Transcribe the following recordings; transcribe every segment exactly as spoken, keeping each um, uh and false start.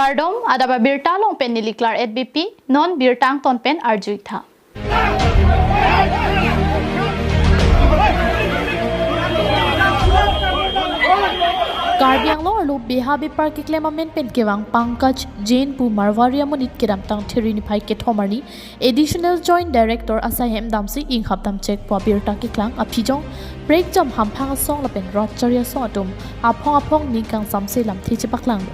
Kardom, adap abirta along pen neli Klar H B P, non birta angton pen arju-ik tha. Karbi Anglong arlo beha bepar keklem amen pen kevang Pankaj Jain pu Marwari amonit kedamtang There niphai kethom arni Additional Joint Director asai hem damsi inghap damchek pu abirta keklang aphi jong prekjam hamphang asong lapen ratchari asong atum aphong aphong ning kangsamse lamthe chepaklanglo.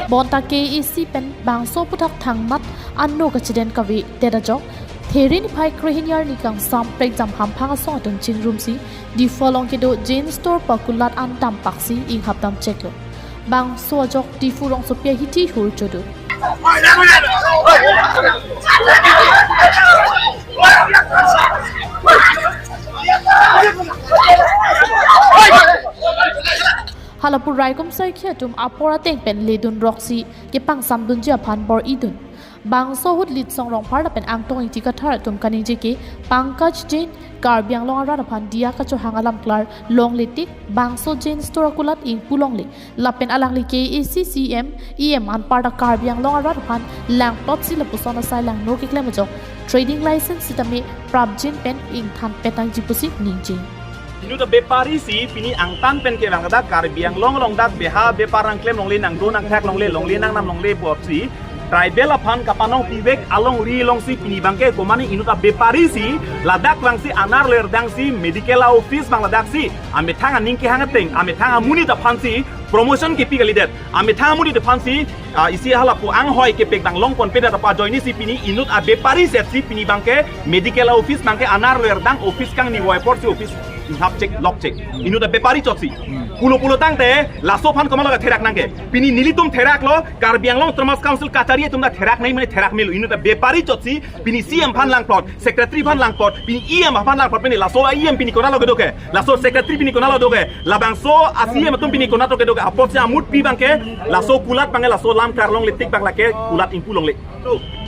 Bonta K A A C pen bangso aphuthak thangmat ano kachiden kavedet ajok There niphai krehini arni kangsam prekjam hamphang asong atum chingrumsi Diphu along kedo Jain Store pu akulat an dampaksi inghap damcheklo. Bangso ajok Diphu rongsopi ahithi hur chodu. Hala pu raikom saikhi atum apor ateng pen ledun roksi kepangsamdunji aphan bor-idun. Bangso ahut Litsong Rongphar lapen Angtong Ingti Kathar atum kaningje ke Pankaj Jain Karbi Anglong arat aphan diya kachohang alam klar longle tik bangso Jain Store akulat ingpu longle lapen alangli K A A C C E M, E M anparta Karbi Anglong arat aphan langplotsi lapuson asai langno keklem ajok trading license sitame prapjin pen ingthan petangji pusi ningje. Inut abepari si pini angtan pen kevang dak Karbi Anglong along dak beha bepar nangklem longle, nangdo nangthak longle, longle nangnam longle apotsi tribal aphan kapanong pivek alongri alongsi pini abangke komane inut abepari si ladak vangsi anerlo erdangsi medical office abang ladaksi amethang aning kehang ateng, amethang amonit aphansi promotion kepi kalidet, amethang amonit aphansi, ah, isi hala pu anghoi kepek dang longponpedet apot ajoinesi pini inut abepari setsi pini abangke medical office abangke anerlo erdang office kangni voi apotsi office hapchek lokchek. Inut abepari chotsi. Pulo pulo tangte laso aphan komatlo therak nangke. Pini nelitum theraklo, Karbi Anglong Autonomous Council kachari atum ta therak nangji mane therak melo. Inut abepari chotsi pini C E M aphan langplot, secretary aphan langplot, pini E M aphan langplot, pini laso E M pini konatlo kedo ke, laso secretary pini konatlo do ke, labangso a C E M atum pini konatlo kedo ke, apotsi amut pi abangke, laso kulat abangke, laso lam karlongle tik abang lake kulat ingpu longle.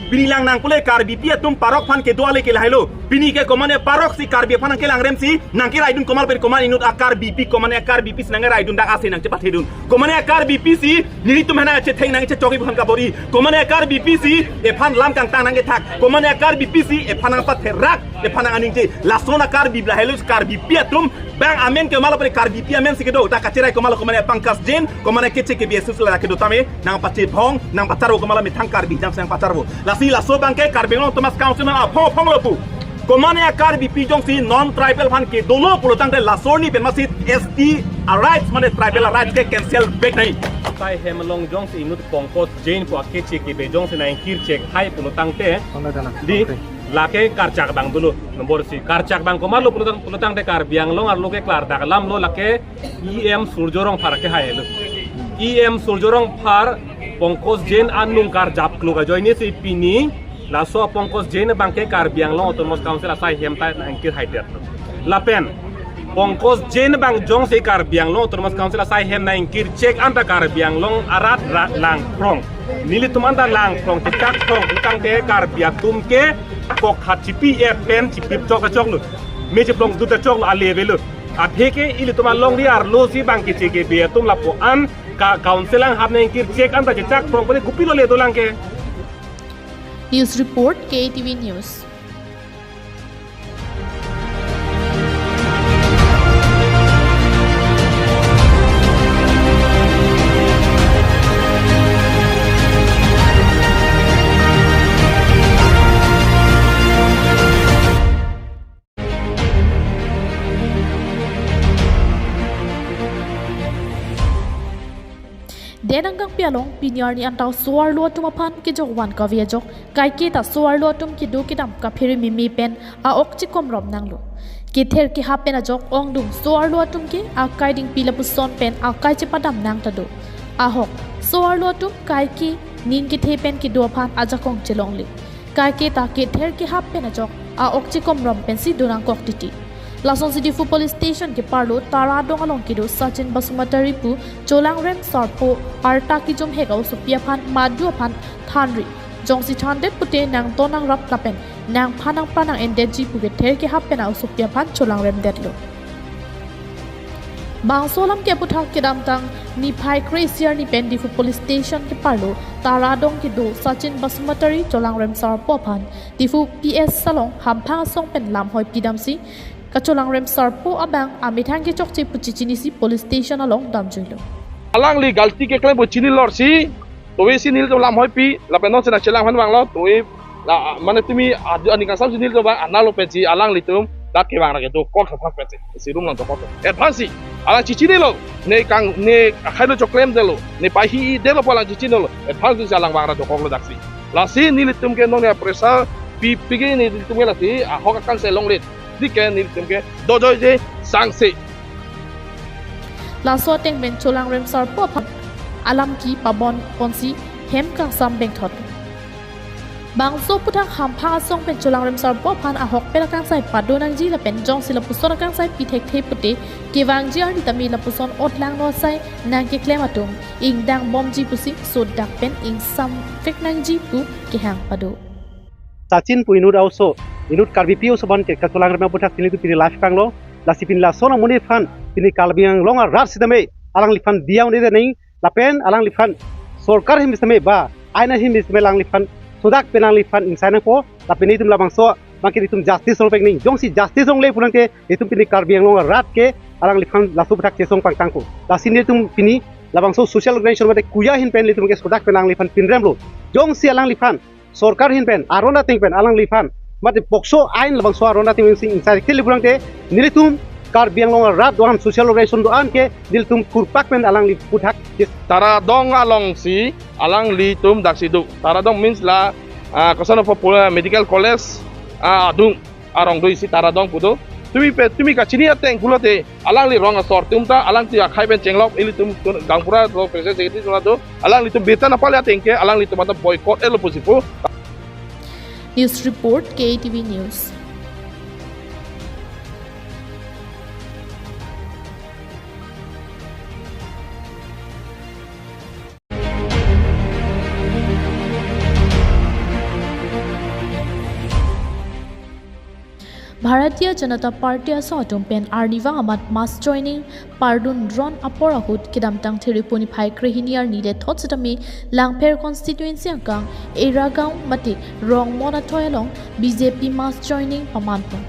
Pini lang nangpule Karbipi atum parok aphan kedo ale ke lahelo. Pini ke komane parok si Karbi aphan nangkelangremsi nangkeraidun komat pen komat inut a-Karbipi, komane a-Karbipi si nangkeraidun dak ase nangchepathedun. Komane a-Karbipi si nelitum hana chetheng nangchechok-ik aphan kabor-i. Komane a-Karbipi si ephan lam kangtang nangkethak. Komane a-Karbipi si ephan nangpatherak, ephan nang aningje. Lason a-Karbi lahelo Karbipi atum abang amen ke malo pare Karbipi amen si kedo. Ta kacherai komatlo komane Pankaj Jain, komane keche ke B S S la kedo tame nangpachebhong, nangpacharvo komatlo methang Karbi jangsi nangpacharvo. Lasi laso abangke Karbi Anglong Autonomous Council nang aphong aphong lo pu. Komane a-Karbipi jongsi non tribal aphan kedolo pulo tangte laso arni pen masit S T a-rights mane tribal a-rights ke cancel back nai. Asai hem along jongsi inut Pankaj Jain pu akeche kebe jongsi nangkirchek hai pulo tangte. Di lake karchak abang dolo. Nombor isi karchak abang komatlo pulo tang, pulo tangte Karbi Anglong arlo ke klardak alam lo lake E M Surjo Rongphar ke hailo. E M Surjo Rongphar Pankaj Jain anung karjap klok ajoinesi pini laso Pankaj Jain abangke Karbi Anglong Autonomous Council asai hem ta nangkir haidet. Lapen Pankaj Jain abang jongsi Karbi Anglong Autonomous Council asai hem nangkirchek anta Karbi Anglong arat ra-, langphrong. Nelitum anta langphrong, chechakphrong, tangte Karbi atum ke kok hat chipi-et pen chipip chok achoklo. Me chiplong dut achoklo, ale avelo. Aphi ke ilitum alongri arlo si abang keche kebe atum lapu-an ka council anghap nangkirchek anta chechakphrong pule kopilo le dolang ke. News report, K A T V News. Denang kangpi along pini arni anta so-arlo atum aphan kejok van kave ajok, kaike ta so-arlo atum kedo kedam kaphere meme pen a-ok chekomrom nanglo. Kether kehap pen ajok ongdung so-arlo atum ke akai dingpi lapuson pen akai chepadam nang ta do. Ahok, so-arlo atum kaike ning kethe pen kedo aphan ajakong chelongle. Kaike ta kether kehap pen ajok a-ok chekomrom pensi donangkok titi. Lasonsi Diphu Police Station keparlo Taradong along kedo Sachin Basumatary pu cholangrem sarpo arta kejum hek a-osopi aphan madu aphan thanri. Jongsi thandet pute nangdon nangrap lapen nangphan nangpra nang-endetji pu kether kehap pen a-osopi aphan cholangremdetlo. Bangso alam ke aputhak kedamtang niphai kre-isi arni pen Diphu Police Station keparlo Taradong kedo Sachin Basumatary Cholangrem Sarpo aphan Diphu P S along hamphang asong pen lamhoi pidamsi kacholangrem sarpo abang amethang kechokche pu chichinisi police station along damjuilo. Alangli galti keklem pu chini lorsi, tovi si nelitum lamhoi pi, lapen non sena chelang phan vanglo, tovi la, mane tumi adu ani kasam si nelitum vang, analo pensi alanglitum dak kevang ra kedo kok thaphan pensi, si room lang dokok. Advance si, alang chichinilo, ne kang, ne akhailo choklemdetlo, ne paihi detlo pu alang chichinilo, advance si alang vang ra dokoklo daksi. Lasi nelitum ke non ya pressure pi pigi nelitum ke lasi ahok akam se longlet. Dike nelitum ke dojoije sangse. Laso ateng pen Cholangrem Sarpo aphan alam kepabon ponsi hem kangsam bengthot. Bangso aputhak hamphang asong pen Cholangrem Sarpo aphan ahokpet akangsai pado nangji lapen jongsi lapuson akangsai pi thekthe pute kevangji arni tame lapuson otlangno asai nangkeklem atum ingdang bomji pusi sodak pen ingsamvek nangji pu kehang pado. Sachin pu inut a-oso, inut Karbipi a-oso aphan ke kacholangrem aputhak pini tu pini live kanglo, lasi pini lason amonit aphan, pini Karbi Anglong arat sitame, alangliphan diya un-e de neng, lapen alangliphan sorkar ahin sitame ba, ain ahin sitame alangliphan, sodak pen alangliphan ingsai nangpo, lapen itum labangso, makin itum justice longpek neng, jongsi justice longle pulang te, itum pini Karbi Anglong arat ke, alangliphan laso aputhak chesong pangtangko. Lasi nelitum pini, labangso social organization mate kuya ahin pen nelitum ke sodak pen alangliphan pinremlo. Jongsi alangliphan, sorkar ahin pen, aron ateng pen, alangliphan, mate POCSO ain labangso aron ateng pen si ingsai kili pulang te, nelitum Karbi Anglong arat do-an social organization do-an ke, nelitum kurpak pen alangli aputhak. Taradong alongsi, alanglitum daksi do. Taradong means la, ah, koson apo pula medical college, ah, adung arong do isi Taradong pu do. Tumi pe, tumi kachini ateng pulote, alangli rong asor atum ta, alangli akhai pen chenglok, ilitum tun, gaonbura do, president secretary tun do, alanglitum beta napale ateng ke, alanglitum anta boycott-etlo pusi pu. News report, K A T V News. Bharatiya Janata Party asong atum pen arnivang amat mass joining pardun ron apor ahut kedamtang Thiripu niphai krehini arni lethot sitame Langpher constituency angkang Eragaon mate Rongmon athoi along B J P mass joining pamanpon.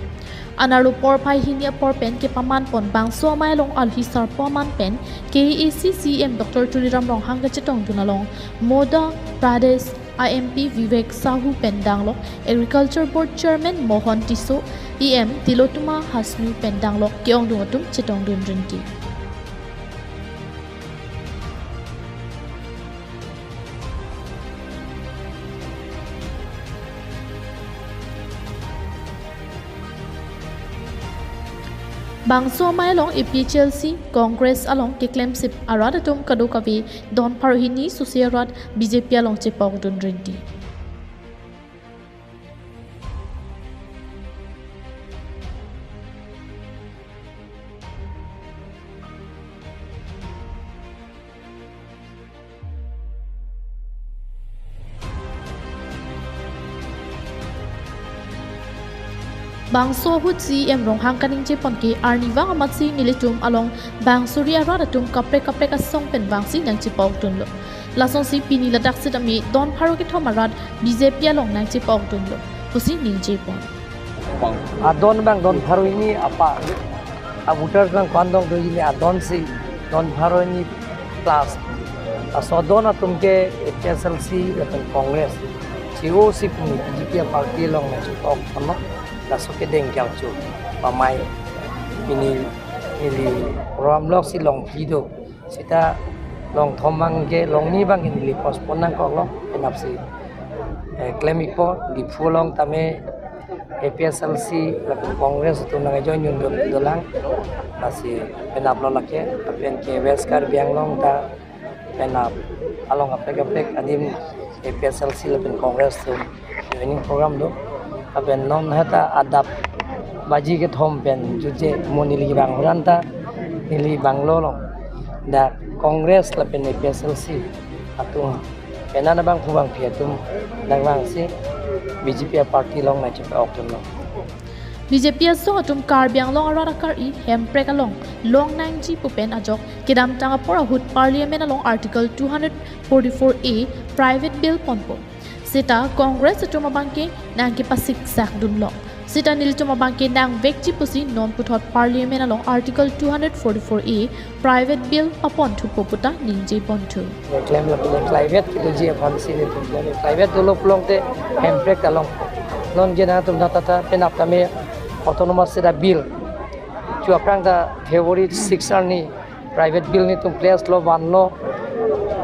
Anerlo porphai hini apor pen kepamanpon bangso amei along alhi sarpo aman pen K A A C C E M Doctor Tuliram Ronghang kachetongdun along Madhya Pradesh a M P Vivek Sahu pen danglok Agriculture Board Chairman Mohon Tisso, E M Tilottama Hasnu pen danglok ke-ongdung atum chetongdun rinti. Bangso amei along A P H L C, Congress along keklemsip arat atum kadokave don pharo hini susi arat B J P along chepokdun rinti. Bangso ahut C E M Ronghang kaningjepon ke arnivang amatsi nelitum along bang suri arat atum kaprek kaprek asong pen vangsi nangchepokdunlo. Lasonsi pini ladak sitame don pharo kethom arat B J P along nangchepokdunlo pusi ningjepon. Adon abang don pharo hini apa, a voters abang ko-an dong do hini adon si don pharo hini plus. Laso adon atum ke A P H L C lapen Congress, C O C pini B J P party along nangchepokdunlo. Laso kedeng kangchu pamai pini ili program lok si longpi do. Seta longthom abang ke, longhini abang ke neli postpone nangkoklo, penapsi, eh, klem-ikpo, Diphu along tame A P H L C lapen Congress atum nangjoin un do, dolang, lasi penaplo lake, lapen ke West Karbi Anglong ta penap along kaprek kaprek adim A P H L C lapen Congress atum joining program do. Lapen non heta adap baji kethom pen juje mo neli bang huran ta neli banglo long. Dak Congress lapen A P H L C atum pen an abang pu bangpi atum dak vangsi B J P party along nangchepokdunlo. B J P asong atum Karbi Anglong arat akari Hemprek along long nangji pu pen ajok kedamtang apor ahut Parliament along Article two hundred forty-four A private bill ponpo. Seta Congress atum abangke nangkepasiksak dunlong. Seta nelitum abangke nangvekji pusi non puthot Parliament along Article two hundred forty-four A private bill apon thupo puta ningje ponthu. Klem la klem private kedoji aphan si nelitum klem private dolo pulote Hemprek along. Non ke nangtum ta ta ta penap tame autonomous seta bill. Chu aphrang ta February six arni private bill nelitum place lo vanlo,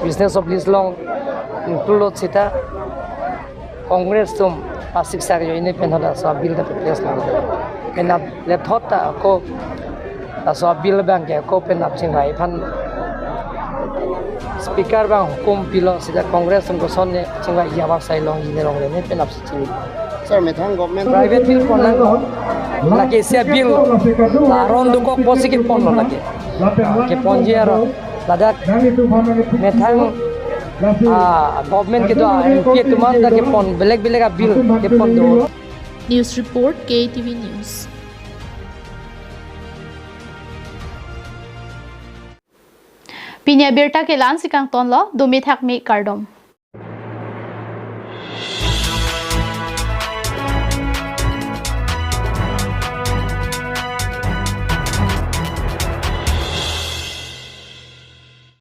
business of list along include lo seta Congress atum pasiksak jo ini pen hala laso bill ta place lo. Penap lethot ta ako laso bill abangke ako penap chingvai aphan speaker abang hukum pilo seta Congress atum kosonne chingvai ya bak sai longji ne longle ne penap si chingvai. Sir, methang government private bill pon nang lake isi bill aron dokok pusi kepon lo lake. Keponji aro ladak methang, ah, government kedo, ah, M P atum an ta kepon belek belek a bill kepon do. News report, K T V News. Pini abirta ke la-an si kangtonlo, dumi thakmi kardom.